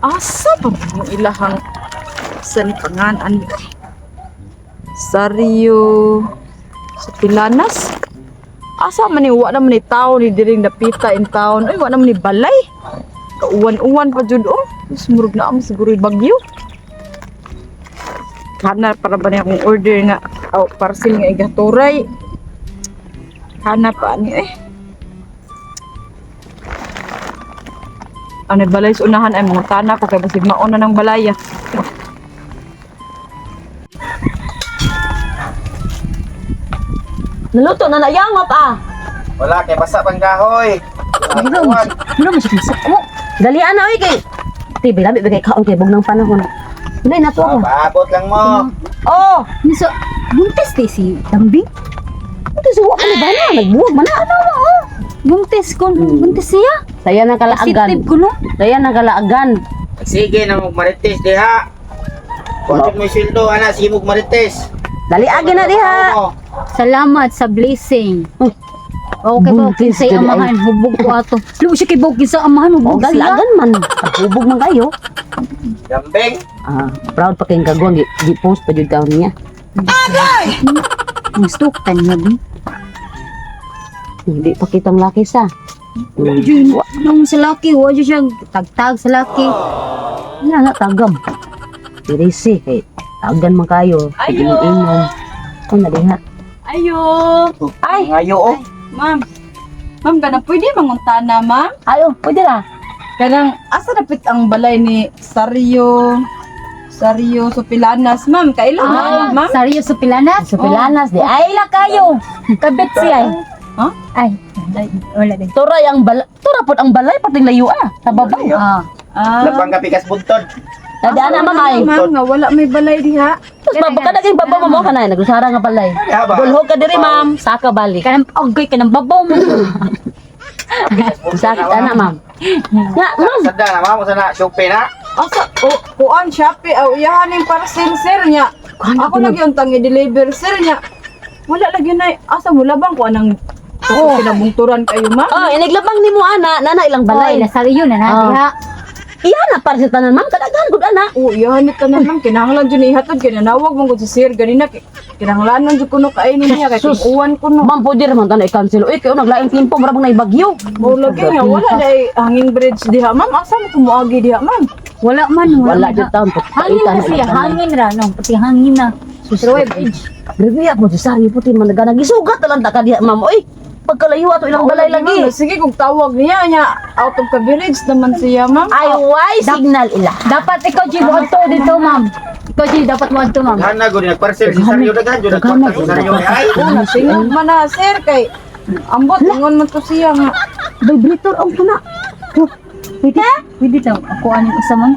Asa pa ba mo ilahang sa ni pangan ani? Saryo sa Pilanas. Asa man ni, wa naman ni tao ni diring napita in town. Ay, wa naman ni balay. Kauwan-uwan pa jud oh. Sumurog na amo siguro yung bagyo. Kana para ba niya akong order nga oh, parcel nga igaturay. Kana pa ani eh. Ano balay sa unahan ay mga tana ko kay basig mauna ng balaya. Naluto na na yangop ah. Wala kay basa pang kahoy. Wala mo siya, wala mo siya suko. Dalian na oy kay. Tibi labi ba kay kaon kay bugnang panahon. Unay na to ako. Paabot lang mo. Oh, Niso, buntis di si Dambing. ito suwa ko ni bana, nagbuwag man na. Ano ba oh? Buntis ko, buntis siya. Saya na kalaagan. Positive ko no. Saya na kalaagan. Sige na mo marites diha. Kuha mo yung sweldo ana sige mo marites. Dali agi na diha. Oo. Salamat sa blessing. Oh. Okay ba, Buntis kinsay dili ay. amahan, hubog ko ato. Lumo siya kay Bog, kinsa amahan, Oh, hubog siya. galaagan man. Hubog man kayo. Gambing. Ah, proud pa kayong kagwang gi, gi post pa jud kaon niya. Ang stuktan niya, di. Hindi pa kitang laki sa. Nung sa laki, wa siya siyang tagtag sa laki. Wala na tagam. Pirisi kay tagan man kayo. Ayo. Inom. Ko na diha. Ayo. Ay, Ngayo oh. ma'am. Ma'am, kanang pwede manguntana, ma'am? Ayo, pwede ra. Kanang asa dapit ang balay ni Saryo Saryo Sopilanas, ma'am. Kaila Ah, ma'am? Saryo sa Pilanas. Sa Pilanas di ay la kayo. Kabit siya. Ay. Ha? Ay, ay, wala din. Turay ang balay, tura pod ang balay pating layo ah, sa babaw. Ah, Ah, Labang ka pikas buntod. Tadaan na ma'am ay. ma'am, nga wala may balay diha. Tapos baba ka naging baba mo ka na nagusara nga balay. Diha ba? Bulhog ka diri ma'am, saka balik. kanang agay kanang babaw mo. Sakit ana ma'am. Nga ma'am, Sada na ma'am sana Shopee na. Asa o kuan Shopee aw iyahan ning parcel sir niya. Kuan Ako ako lagi yung tang i-deliver sir niya. Wala lagi na asa mo labang kuan ang oh. Kinabungturan kayo ma'am. Oh, iniglabang nimo ana, nana ilang Balay, balay. na saryo na na Ah. diha. Iya na para sa tanan ma'am, kadaghan gud ana. Oo, iyahan ni tanan ma'am kinahanglan jud ni ihatod kinanawag man gud si sir ganina kinahanglanon jud kuno kainin niya kay Sus. uwan kuno. Ma'am pwede ra man tanan i-cancel. Uy, kayo naglaing timpo, mura bang naibagyo. Mao lagi nga wala dai hanging bridge diha ma'am. Asa mo kumuagi diha ma'am? Wala man, wala, Wala man. jud taon Hangin na siya, hangin ra no, pati hangin na. Pero way bridge. Grabe ako si Sari puti man nagana gisugat na lang ta ka diha ma'am. Uy, pagkalayo ato ilang balay Ma'am, lagi. sige kung tawag niya niya out of coverage naman siya ma'am. Ay, why signal ila? Dapat ikaw G mo dito, ma'am. Ikaw G dapat mo adto, ma'am. Daghan na gud nagparcel si Saryo daghan jud nagparcel si Saryo ay. Oh, natingog man na sir kay ambot ingon man to siya nga. Vibrator ang tuna. Pwede, pwede daw. Ako aning usa ma'am.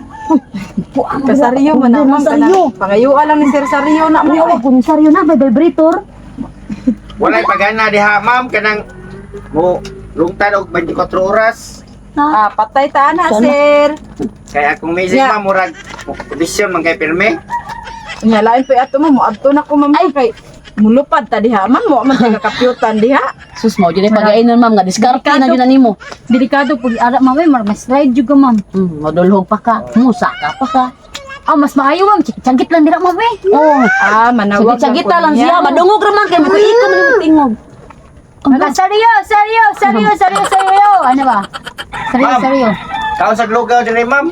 Kasariyo man na ma'am Saryo. kana. Pangayuan lang ni Sir Saryo na Ay, ma'am. awa ko ni Saryo na may vibrator. Walay pagana diha ma'am kanang mo lungtad og 24 oras. Ah, patay ta na sir. Kay akong message Yeah. ma'am murag kondisyon man kay pirme. Nya lain pa ato ma'am, moadto na ko ma'am kay mulupad ta diha ma'am, mo man taga kapyutan diha. Sus mo jud pagainon ma'am nga diskarte na jud na nimo. Delikado pag ara ma'am, ay, mas slide jud ka, ma'am. Madulhog pa ka, musa ka pa ka. Ah, mas maayo ma'am, Changgit lang dira ma'am eh. Oh, Ah, manawag sagit-sagita ko lang niya. siya, madungog ra man kay muiko man imong tingog. Mga saryo, saryo, saryo, saryo, saryo. Ano ba? Saryo, Ma'am. saryo. Kaon sa lugaw dire ma'am.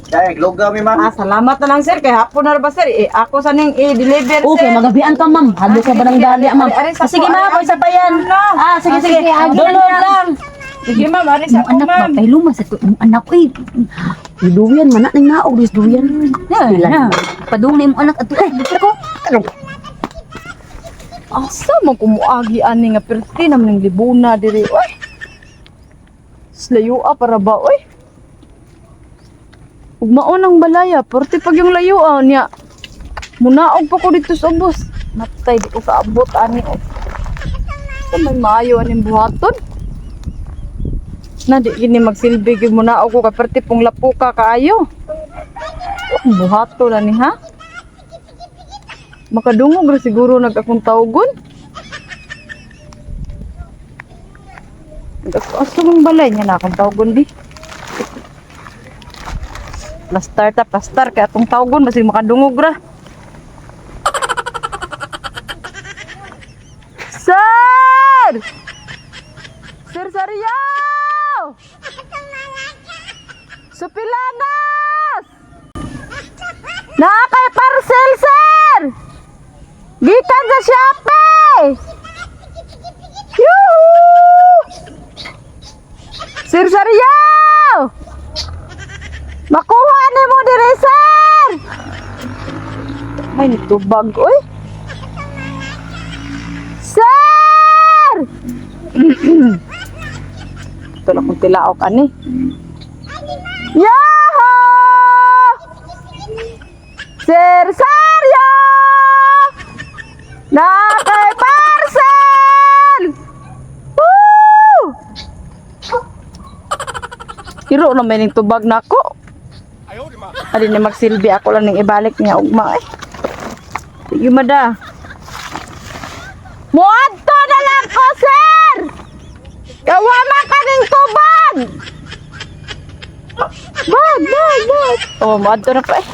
Dai lugaw mi ma'am. Ah, salamat na lang sir kay hapon na ra ba sir? Eh, ako sa ning i-deliver Okay, sir. magabian ka ma'am. Hado ka ba ng dali ma'am? Ari, ari, sa Ah, sige ko, ma'am, ari, isa pa yan. Ah, sige Ah, sige. sige, agi Dulhog lang. lang. Sige ma'am, ari sa Imong ako anak ba ma'am. kay luma sa ko imong anak oy. Duyan man na ning naog dis duyan. Na, na. Padung na imong anak ato. Ay, dito ko. Asa man kumuagi ani nga perti naman ning libuna diri oy. Slayo para ba oy? Ug mao nang balaya, perti pag yung layo niya. Munaog pa ko dito sa ubos. Matay di ko kaabot ani oh. Sa may maayo aning buhaton. Na di gini magsilbi gyud munaog ko kay perti pong lapuka kaayo. Oh, buhaton ani ha. Makadungog ra siguro nag akong tawgon. Asa mong balay niya na akong tawgon di. Plastar ta, plastar kay atong tawgon basig makadungog ra. Sir! Sir Sario! Supilanas! Naa kay parcel, sir! Gikan sa Shopee! Yuhu! Sir Sario! Makuha ni mo dire, sir! May nitubag, oy. Sir! Ito lang kung tilaok ani. Yahoo! Sir Sario! Nakay parcel! Woo! Hiro na may ning tubag nako. Ali ni magsilbi ako lang ning ibalik niya ugma eh. Sige, mada. Muadto na lang ko, sir! Kawa man ka ning tubag! Bag, bag, bag! Oh, muadto na pa eh.